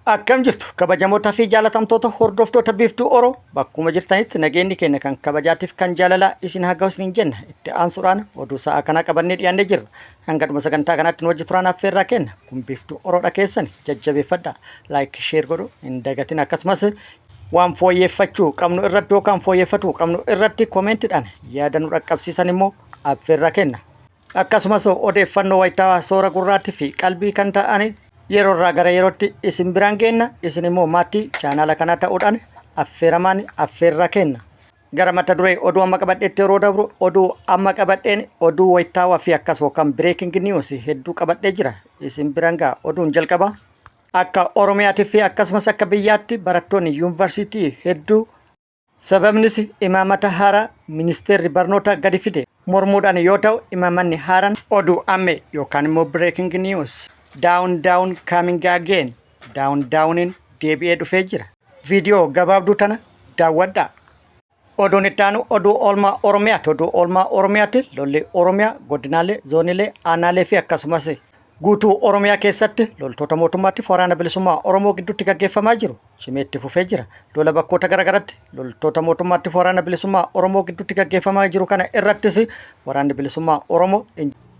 Akkam jirtu kabajamootaa fi jaalatamtoota hordoftoota Biiftuu Oro, bakkuma jirtanitti nageenyi keenya kan kabajaatiif kan jaalalaa isin haa ga'u isiniin jenna. Itti aansuudhaan oduu sa'a kanaa qabannee dhiyaannee jirra. Hanga dhuma sagantaa kanaatti nu wajji turaan affeerraa kenna. Kun Biiftuu Oroodha, keessan jajjabeeffadha. Like, share godhu hin dagatin. Akkasumas waan fooyyeffachuu qabnu irratti yookaan fooyyeffatuu qabnu irratti komeentiidhaan yaada nu dhaqqabsiisan immoo affeerraa kenna. Akkasumas odeeffannoo wayitaawaa soora gurraatti fi qalbii kan ta'an yeroo irraa gara yerootti isin biraan geenna. Isin immoo maatii chaanaala kanaa ta'uudhaan affeeramaan affeerraa kenna. Gara mata duree oduu amma qabadheetti yeroo dabru, oduu amma qabadheen oduu wayitaawaa fi akkasuma kan breaking news hedduu qabadhee jira. Isin biraan ga'a. Oduun jalqaba. Akka Oromiyaatii fi akkasumas akka biyyaatti barattoonni yuunivarsiitii hedduu, sababnis imaamata haaraa ministeerri barnoota gadi fide mormuudhaan yoo ta'u, imaamanni haaraan oduu amme yookaan immoo breaking news, down down coming again, down downiin deebi'ee dhufee jira. Viidiyoo gabaabduu tana daawwadhaa. Oduun itti aanu oduu oolmaa Oromiyaati. Oduu oolmaa Oromiyaatti lolli Oromiyaa godinaalee, zoonilee, aanaalee fi akkasumas guutuu Oromiyaa keessatti loltoota mootummaatti Waraana Bilisummaa Oromoo gidduutti gaggeeffamaa jiru cimee itti fufee jira. Lola bakkoota garaagaraatti loltoota mootummaatti Waraana Bilisummaa Oromoo gidduutti gaggeeffamaa jiru kana irrattis Waraanni Bilisummaa Oromoo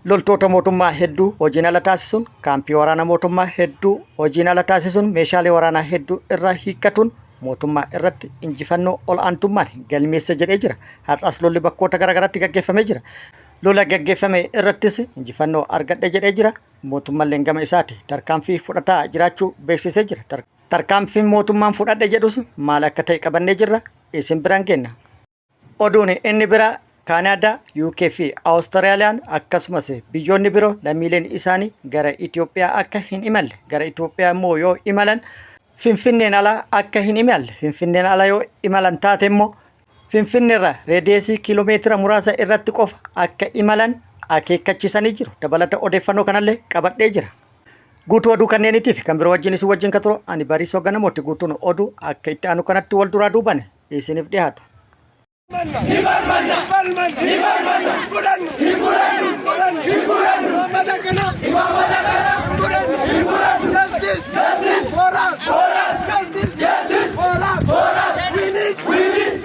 loltoota mootummaa hedduu hojiin ala taasisuun, kaampii waraana mootummaa hedduu hojiin ala taasisuun, meeshaalee waraanaa hedduu irraa hiikkatuun mootummaa irratti injifannoo ol aantummaan galmeessa jedhee jira. Har'as lolli bakkoota garaagaraatti gaggeeffamee jira. Lola gaggeeffame irrattis injifannoo argadhe jedhee jira. Mootummaalleen gama isaati tarkaanfii fudhataa jiraachuu beeksisee jira. Tarkaanfiin mootummaan fudhadhe jedhus maal akka ta'e qabannee jirra. Isin biraan geenna. Oduun inni biraa Kaanaadaa, UK fi Awustiraaliyaan akkasumas biyyoonni biroo lammiileen isaanii gara Itoophiyaa akka hin imalle, gara Itoophiyaa immoo yoo imalan Finfinneen ala akka hin imalle, Finfinneen ala yoo imalan taate immoo Finfinneerra radius kiiloomeetira muraasa irratti qofa akka imalan akeekkachiisanii jiru. Dabalata odeeffannoo kanallee qabadhee jira. Guutuu oduu kanneeniitiif kan biroo wajjin isin wajjin kan turu ani Bariisoo Ganamooti. Guutuun oduu akka itti aanu kanatti wal duraa duuban isiniif dhiyaatu. Imaammata kana fudhannu. Justice for us. Justice for us. We need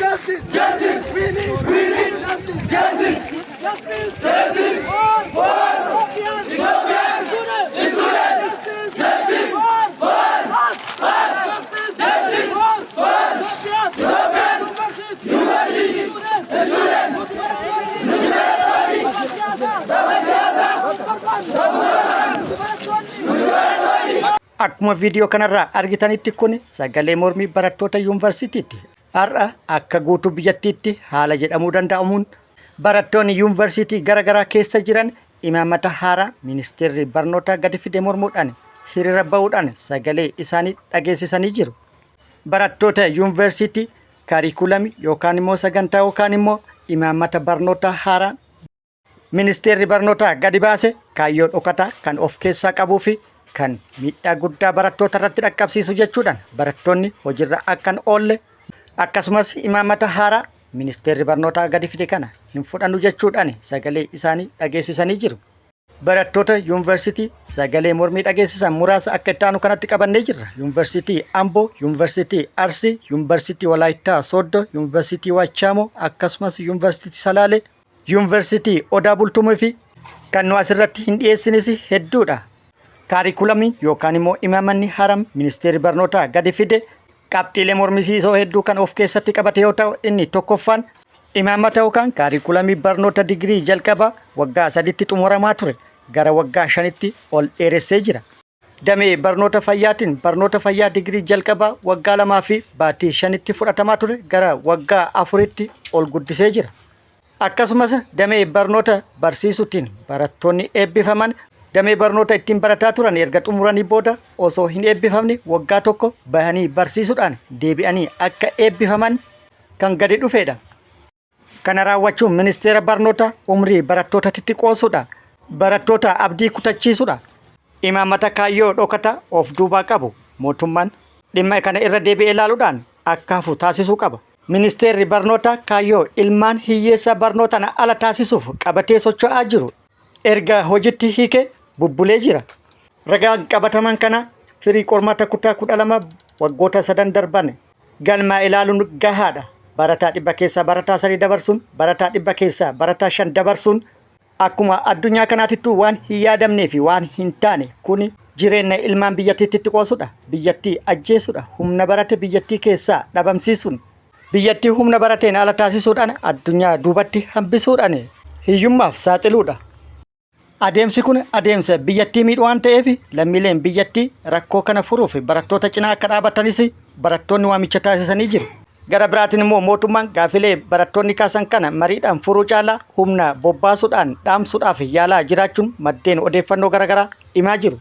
justice. We need justice. Justice for Ethiopian students. Justice for us. Justice for Ethiopian university students. Akkuma viidiyoo kanarraa argitanitti, kun sagalee mormii barattoota yuunivarsiitiiti. Har'a akka guutuu biyyattiitti haala jedhamuu danda'amuun barattoonni yuunivarsiitii garaagaraa keessa jiran imaammata haaraa ministeerri barnootaa gadi fide mormuudhaan hiriira bahuudhaan sagalee isaanii dhageessisanii jiru. Barattoota yuunivarsiitii kaariikulamii yookaan immoo sagantaa yookaan immoo imaammata barnoota haaraa ministeerri barnootaa gadi baase kaayyoo dhokataa kan of keessaa qabuu fi kan miidhaa guddaa barattoota irratti dhaqqabsiisu jechuudhaan barattoonni hojiirra akka hin oolle, akkasumas imaammata haaraa ministeerri barnootaa gadi fide kana hin fudhannu jechuudhaan sagalee isaanii dhageessisanii jiru. Barattoota yuunivarsiitii sagalee mormii dhageessisan muraasa akka itti aanu kanatti qabannee jirra. Yuunivarsiitii Amboo, Yuunivarsiitii Arsii, Yuunivarsiitii Walaayittaa Sooddoo, Yuunivarsiitii Waachaamoo, akkasumas Yuunivarsiitii Salaalee, Yuunivarsiitii Odaa Bultumii fi kan nu asirratti hin dhiyeessinis hedduudha. Kaarikulamiin yookaan immoo imaamanni haaraan ministeerri barnootaa gadi fide qabxiilee mormisiisoo hedduu kan of keessatti qabate yoo ta'u, inni tokkoffaan imaammata yookaan kaarikulamii barnoota digirii jalqabaa waggaa 3tti xumuramaa ture gara waggaa 5tti ol dheeressee jira. Damee barnoota fayyaatiin barnoota fayyaa digirii jalqabaa waggaa 2 fi baatii 5tti fudhatamaa ture gara waggaa 4tti ol guddisee jira. Akkasumas damee barnoota barsiisuutiin barattoonni eebbifaman damee barnoota ittiin barataa turan erga xumuranii booda osoo hin eebbifamne waggaa tokko bahanii barsiisuudhaan deebi'anii akka eebbifaman kan gadi dhufedha. Kana raawwachuun ministeera barnoota umrii barattootatti xiqqoosuudha. Barattoota abdii kutachiisuudha. Imaammata kaayyoo dhokata of duubaa qabu mootummaan dhimma kana irra deebi'ee ilaaluudhaan akka hafu taasisuu qaba. Ministeerri barnootaa kaayyoo ilmaan hiyyeessa barnootaan ala taasisuuf qabatee socho'aa jiru erga hojitti hiike bubbulee jira. Ragaan qabataman kana Firii qormaata kutaa 12 waggoota sadan darban galmaa ilaaluun gahaadha. Barataa 100 keessaa barataa 3 dabarsuun, barataa 100 keessaa barataa 5 dabarsuun akkuma addunyaa kanaatittuu waan hin yaadamnee fi waan hin taane kuni jireenya ilmaan biyyattiitti qoosudha. Biyyattii ajjeesudha. Humna barate biyyattii keessaa dhabamsiisuun biyyattii humna barateen ala taasisuudhaan addunyaa duubatti hambisuudhaan hiyyummaaf saaxiluudha. Adeemsi kun adeemsa biyyattii miidhu waan ta'eef lammiileen biyyattii rakkoo kana furuuf barattoota cinaa akka dhaabatanis barattoonni waamicha taasisanii jiru. Gara biraatiin immoo mootummaan gaafilee barattoonni kaasan kana mariidhaan furuu caalaa humna bobbaasuudhaan dhaamsuudhaaf yaalaa jiraachuun maddeen odeeffannoo garaagaraa himaa jiru.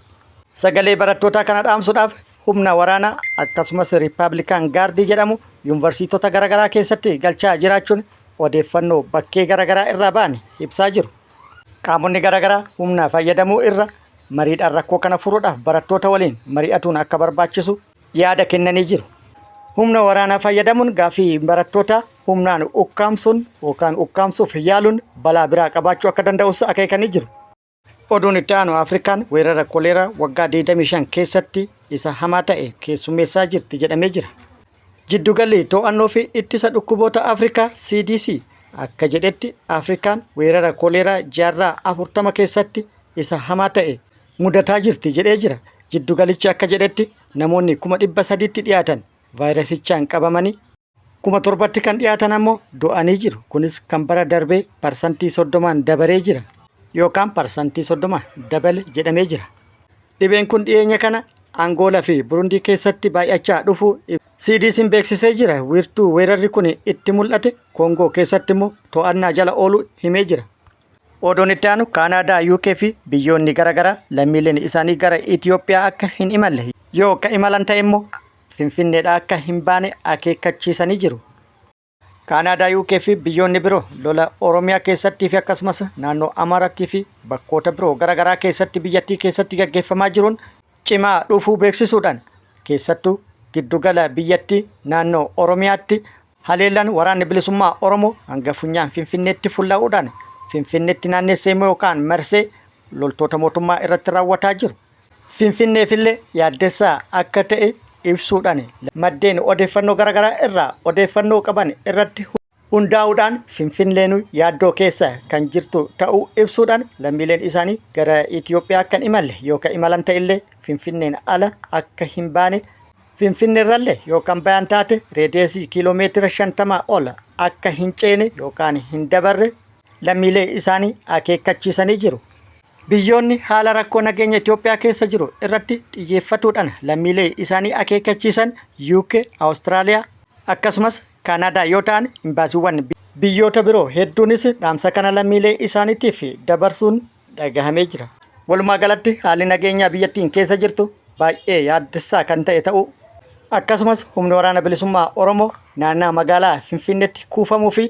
Sagalee barattootaa kana dhaamsuudhaaf humna waraanaa akkasumas Riippaabilikaan Gaardii jedhamu yuunivarsiitota garaagaraa keessatti galchaa jiraachuun odeeffannoo bakkee garaagaraa irraa ba'an ibsaa jiru. Qaamonni garaagaraa humna fayyadamuu irra mariidhaan rakkoo kana furuudhaaf barattoota waliin mari'atuun akka barbaachisu yaada kennanii jiru. Humna waraanaa fayyadamuun gaaffii barattootaa humnaan ukkaamsuun yookaan ukkaamsuuf yaaluun balaa biraa qabaachuu akka danda'us akeekanii jiru. Oduun itti aanu Afrikaan weerara koleeraa waggaa 25 keessatti isa hamaa ta'e keessummeessaa jirti jedhamee jira. Jiddugalli to'annoo fi ittisa dhukkuboota Afrikaa CDC akka jedhetti Afrikaan weerara koleeraa jaarraa 40 keessatti isa hamaa ta'e mudataa jirti jedhee jira. Jiddugalichi akka jedhetti namoonni 300,000tti dhiyaatan vaayirasichaan qabamanii 7,000tti kan dhiyaatan ammoo du'anii jiru. Kunis kan bara darbee 30%n dabaree jira yookaan 30% dabale jedhamee jira. Dhibeen kun dhiyeenya kana Angoolaa fi Burundii keessatti baay'achaa dhufuu CDC'n beeksisee jira. Wiirtuu weerarri kun itti mul'ate Koongoo keessatti immoo to'annaa jala ooluu himee jira. Oduun itti aanu Kaanaadaa, UK fi biyyoonni garaagaraa lammiileen isaanii gara Itoophiyaa akka hin imalle yoo akka imalan ta'e immoo Finfinneedhaa akka hin baane akeekkachiisanii jiru. Kaanaadaa, UK fi biyyoonni biroo lola Oromiyaa keessattii fi akkasumas naannoo Amaaraattii fi bakkoota biroo garaagaraa keessatti biyyattii keessatti gaggeeffamaa jiruun cimaa dhufuu beeksisuudhaan keessattuu giddugala biyyattii naannoo Oromiyaatti Haleellaan Waraanni Bilisummaa Oromoo hanga funyaan Finfinneetti fulla'uudhaan Finfinneetti naannessee yookaan marsee loltoota mootummaa irratti raawwataa jiru. Finfinneefillee yaaddessaa akka ta'e ibsuudhaan maddeen odeeffannoo garaagaraa irraa odeeffannoo qaban irratti hundaa'uudhaan Finfinneen yaaddoo keessa kan jirtu ta'uu ibsuudhaan lammiileen isaanii gara Itoophiyaa akka hin imalle yookaan imalan ta'ellee Finfinneen ala akka hin baane Finfinneerrallee yoo kan bayan taate reediyeesii kiiloomeetira 50 ol akka hin ceene yookaan hin dabarre lammiilee isaanii akeekkachiisanii jiru. Biyyoonni haala rakkoo nageenya Itoophiyaa keessa jiru irratti xiyyeeffatuudhaan lammiilee isaanii akeekkachiisan UK, Awustiraaliyaa akkasumas Kaanaadaa yoo ta'an imbaasiiwwan biyyoota biroo hedduunis dhaamsa kana lammiilee isaaniitiif dabarsuun dhagahamee jira. Walumaa galatti haalli nageenyaa biyyattiin keessa jirtu baay'ee yaaddessaa kan ta'e ta'uu akkasumas humni waraana bilisummaa Oromoo naannaa magaalaa Finfinneetti kuufamuu fi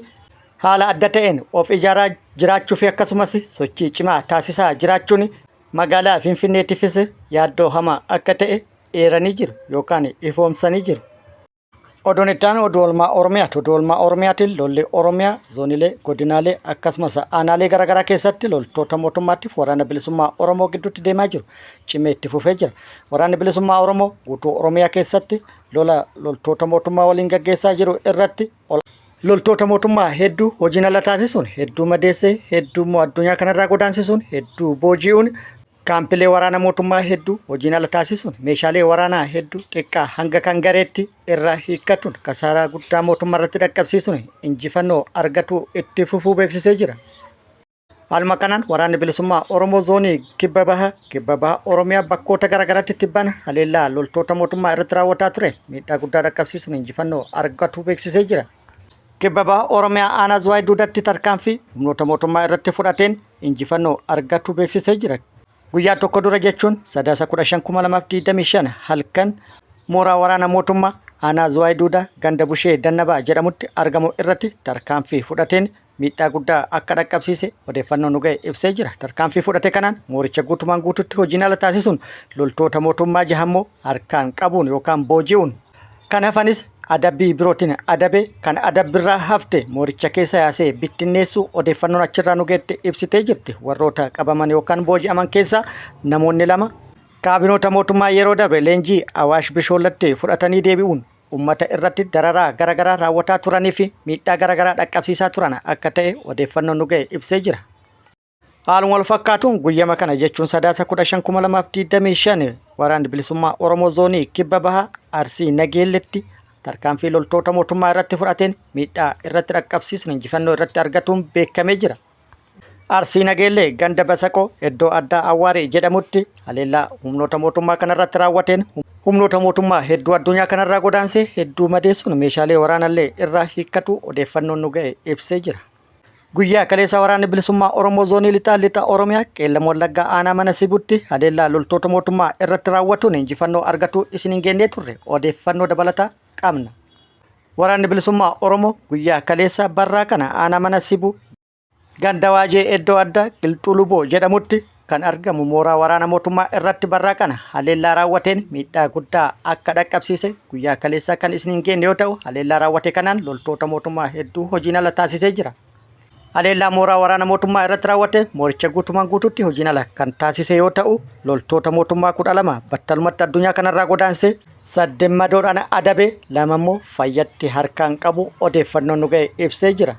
haala adda ta'een of ijaaraa jiraachuu fi akkasumas sochii cimaa taasisaa jiraachuun magaalaa Finfinneetiifis yaaddoo hamaa akka ta'e eeranii jiru yookaan ifoomsanii jiru. Oduun itti aanu oduu oolmaa Oromiyaati. Oduu oolmaa Oromiyaatiin lolli Oromiyaa zoonilee, godinaalee akkasumas aanaalee garaagaraa keessatti loltoota mootummaatiif waraana bilisummaa Oromoo gidduutti deemaa jiru cimee itti fufee jira. Waraanni bilisummaa Oromoo guutuu Oromiyaa keessatti lola loltoota mootummaa waliin gaggeessaa jiru irratti loltoota mootummaa hedduu hojiin ala taasisuun, hedduu madeessee, hedduu immoo addunyaa kanarraa godaansisuun, hedduu booji'uun Kaampilee waraana mootummaa hedduu hojiin ala taasisuun meeshaalee waraanaa hedduu xiqqaa hanga kan gareetti irraa hiikkatuun kasaaraa guddaa mootummaa irratti dhaqqabsiisuun injifannoo argatuu itti fufuu beeksisee jira. Haaluma kanaan waraanni bilisummaa Oromoo zoonii kibba baha kibba baha Oromiyaa bakkoota garaagaraatti tibbana haleellaa loltoota mootummaa irratti raawwataa ture miidhaa guddaa dhaqqabsiisuun injifannoo argatuu beeksisee jira. Kibba Baha Oromiyaa Aanaa Zuwaay Duudatti tarkaanfii humnoota mootummaa irratti fudhateen injifannoo argachuu beeksisee jira. Guyyaa tokko dura jechuun Sadaasa 15,2025 halkan mooraa waraana mootummaa Aanaa Zuwaay Duudaa ganda Bushee Dannabaa jedhamutti argamu irratti tarkaanfii fudhateen miidhaa guddaa akka dhaqqabsiise odeeffannoo nu ga'e ibsee jira. Tarkaanfii fudhate kanaan mooricha guutumaan guututti hojiin ala taasisuun loltoota mootummaa jahammoo harkaan qabuun yookaan booji'uun Kan hafanis adabbii birootiin adabe kan adabbirraa hafte mooricha keessa yaasee bittinneessuu odeeffannoon achirraa nu geette ibsitee jirti. Warroota qabaman yookaan booji'aman keessaa namoonni lama Kaabinoota mootummaa yeroo darbe leenjii Awaash Bishoollatti fudhatanii deebi'uun ummata irratti dararaa garagaraa raawwataa turanii fi miidhaa garagaraa dhaqqabsiisaa turan akka ta'e odeeffannoon nu ga'e ibsee jira. Haaluma wal fakkaatuun guyyama kana jechuun Sadaasa 15,2025 Waraanni Bilisummaa Oromoo Zoonii Kibba Bahaa Arsii Nageelletti tarkaanfii loltoota mootummaa irratti fudhateen miidhaa irratti dhaqqabsiisuun injifannoo irratti argatuun beekamee jira. Arsii Nageellee ganda Basaqoo iddoo addaa Awwaaree jedhamutti haleellaa humnoota mootummaa kanarratti raawwateen humnoota mootummaa hedduu addunyaa kanarraa godaansee hedduu madeessuun meeshaalee waraanallee irraa hiikkatu odeeffannoon nu ga'e ibsee jira. Guyyaa kaleessa waraanni bilisummaa Oromoo zoonii lixaa lixa Oromiyaa qeellam Wallaggaa aanaa mana Sibutti haleellaa loltoota mootummaa irratti raawwatuun injifannoo argatuu isin hin geennee turre odeeffannoo dabalataa qabna. Waraanni Bilisummaa Oromoo guyyaa kaleessa barraa kana aanaa mana Sibuu ganda Waajee iddoo addaa Qilxuu Luboo jedhamutti kan argamu mooraa waraana mootummaa irratti barraa kana haleellaa raawwateen miidhaa guddaa akka dhaqqabsiise guyyaa kaleessaa kan isin hin geenne yoo ta'u haleellaa raawwate kanaan loltoota mootummaa hedduu hojiin ala taasisee jira. Haleellaa mooraa waraana mootummaa irratti raawwate mooricha guutumaan guutuutti hojiin ala kan taasise yoo ta'u loltoota mootummaa 12 battalumatti addunyaa kanarraa godaanse 8 madoodhaan adabe 2 immoo fayyatti harkaan qabu odeeffannoon nu ga'e ibsee jira.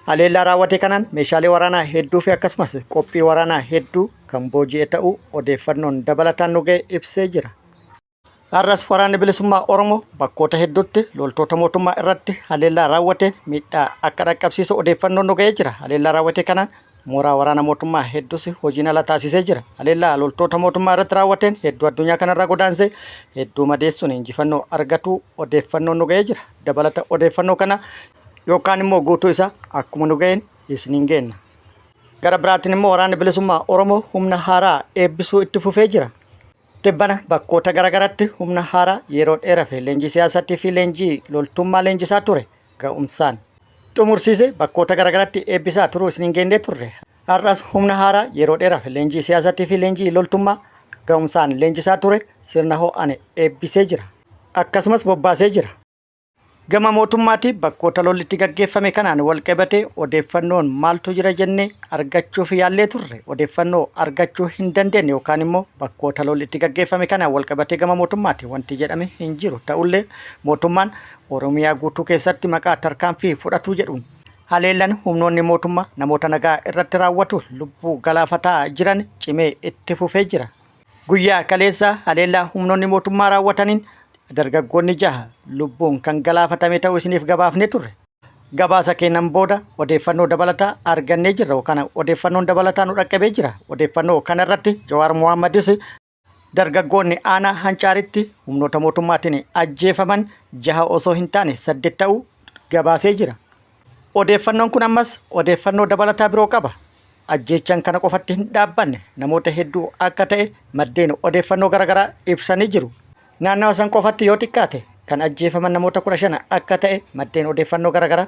Haleellaa raawwate kanaan meeshaalee waraanaa hedduu fi akkasumas qophii waraanaa hedduu kan booji'e ta'uu odeeffannoon dabalataan nu ga'e ibsee jira. Har'as Waraanni Bilisummaa Oromoo bakkoota hedduutti loltoota mootummaa irratti haleellaa raawwateen miidhaa akka dhaqqabsiisu odeeffannoon nu ga'ee jira. Haleellaa raawwate kanaan mooraa waraana mootummaa hedduus hojiin ala taasisee jira. Haleellaa loltoota mootummaa irratti raawwateen hedduu addunyaa kanarraa godaansee hedduu madeessuun injifannoo argatuu odeeffannoon nu ga'ee jira. Dabalata odeeffannoo kana yookaan immoo guutuu isaa akkuma nu ga'een isiniin geenna. Gara biraatiin immoo Waraanni Bilisummaa Oromoo humna haaraa eebbisuu itti fufee jira. Tibbana bakkoota garagaratti humna haaraa yeroo dheeraaf leenjii siyaasaatii fi leenjii loltummaa leenjisaa ture ga'umsaan xumursiise bakkoota garagaratti eebbisaa turuu isiniin geennee turre. Har'as humna haaraa yeroo dheeraaf leenjii siyaasaatii fi leenjii loltummaa ga'umsaan leenjisaa ture sirna ho'aan eebbisee jira. Akkasumas bobbaasee jira. Gama mootummaatii bakkoota lolli itti gaggeeffame kanaan walqabatee odeeffannoon maaltu jira jennee argachuuf yaallee turre odeeffannoo argachuu hin dandeenye yookaan immoo bakkoota lolli itti gaggeeffame kanaan walqabatee gama mootummaati wanti jedhame hin jiru. Ta'ullee mootummaan Oromiyaa guutuu keessatti maqaa tarkaanfii fudhatuu jedhuun haleellan humnoonni mootummaa namoota nagaa irratti raawwatu lubbuu galaafataa jiran cimee itti fufee jira. Guyyaa kaleessaa haleellaa humnoonni mootummaa raawwataniin dargaggoonni jaha lubbuun kan galaafatame ta'uu isiniif gabaafnee turre. Gabaasa keennan booda odeeffannoo dabalataa argannee jirra yookaan odeeffannoon dabalataa nu dhaqqabee jira. Odeeffannoo kanarratti Jawaar Mohaammadis dargaggoonni aanaa Hancaaritti humnoota mootummaatiin ajjeefaman jaha osoo hin taane saddet ta'uu gabaasee jira. Odeeffannoon kun ammas odeeffannoo dabalataa biroo qaba. Ajjeechaan kana qofatti hin dhaabbanne namoota hedduu akka ta'e maddeen odeeffannoo garaagaraa ibsanii jiru. Naannawa san qofatti yoo xiqqaate kan ajjeefaman namoota 15 akka ta'e maddeen odeeffannoo garaagaraa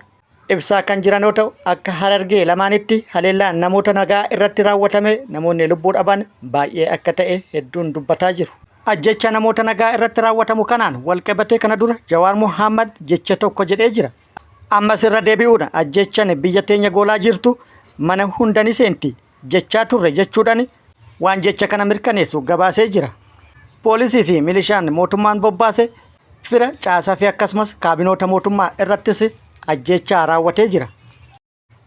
ibsaa kan jiran yoo ta'u akka Harargee lamaanitti haleellaan namoota nagaa irratti raawwatame namoonni lubbuu dhaban baay'ee akka ta'e hedduun dubbataa jiru. Ajjeechaa namoota nagaa irratti raawwatamu kanaan walqabatee kana dura Jawaar Mohaammed jecha tokko jedhee jira. Ammas irra deebi'uudha ajjeechan biyya teenya goolaa jirtu mana hunda ni seenti jechaa turre jechuudhaan waan jecha kana mirkaneessu gabaasee jira. Poolisii fi milishaan mootummaan bobbaase fira caasaa fi akkasumas kaabinoota mootummaa irrattis ajjeechaa raawwatee jira.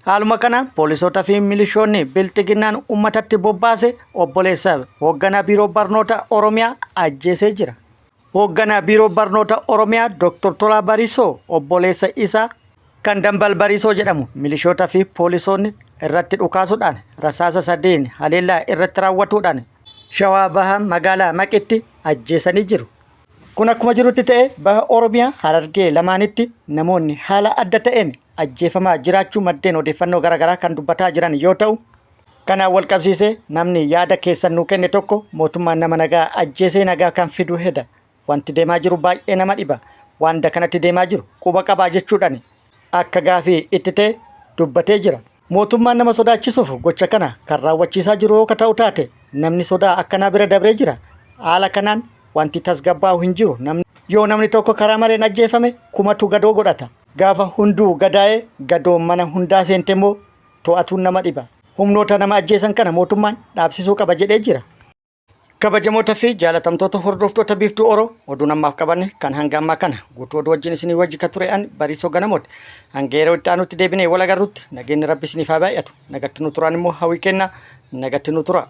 Haaluma kanaan poolisoota fi milishoonni bilxiginnaan uummatatti bobbaase obboleessa hoogganaa biiroo barnoota Oromiyaa ajjeesee jira. Hoogganaa biiroo barnoota Oromiyaa Dr. Tolaa Bariisoo obboleessa isaa kan Dambal Bariisoo jedhamu milishoota fi poolisoonni irratti dhukaasuudhaan rasaasa sadiin haleellaa irratti raawwatuudhaan Shawaa Bahaa magaalaa Maqitti ajjeesanii jiru. Kun akkuma jirutti ta'ee baha Oromiyaa Harargee lamaanitti namoonni haala adda ta'een ajjeefamaa jiraachuu maddeen odeeffannoo garaagaraa kan dubbataa jiran yoo ta'u, kanaan wal qabsiisee namni yaada keessan nuu kenne tokko mootummaan nama nagaa ajjeesee nagaa kan fidu heda. Wanti deemaa jiru baay'ee nama dhiba. Waan dakanatti deemaa jiru quba qabaa jechuudhaan akka gaafii itti ta'e dubbatee jira. Mootummaan nama sodaachisuuf gocha kana kan raawwachiisaa jiru yoo ta'u taate namni sodaa akkanaa bira dabree jira. Haala kanaan wanti tasgabbaa'u hin jiru. Yoo namni tokko karaa maleen ajjeefame kumatu gadoo godhata. Gaafa hunduu gadaa'ee gadoon mana hundaa seente immoo to'atuun nama dhiba. Humnoota nama ajjeesan kana mootummaan dhaabsisuu qaba jedhee jira. Kabajamoota fi jaalatamtoota hordoftoota Biiftuu Oro, oduun ammaaf qabanne kan hanga ammaa kana. Guutuu oduu wajjin isinii wajji ka ture an Bariisoo Ganamooti. Hanga yeroo itti aanutti deebinee wal agarrutti nageenyi Rabbi isiniif haa baay'atu. Nagatti nu turaan immoo hawwii kenna. Nagatti nu tura.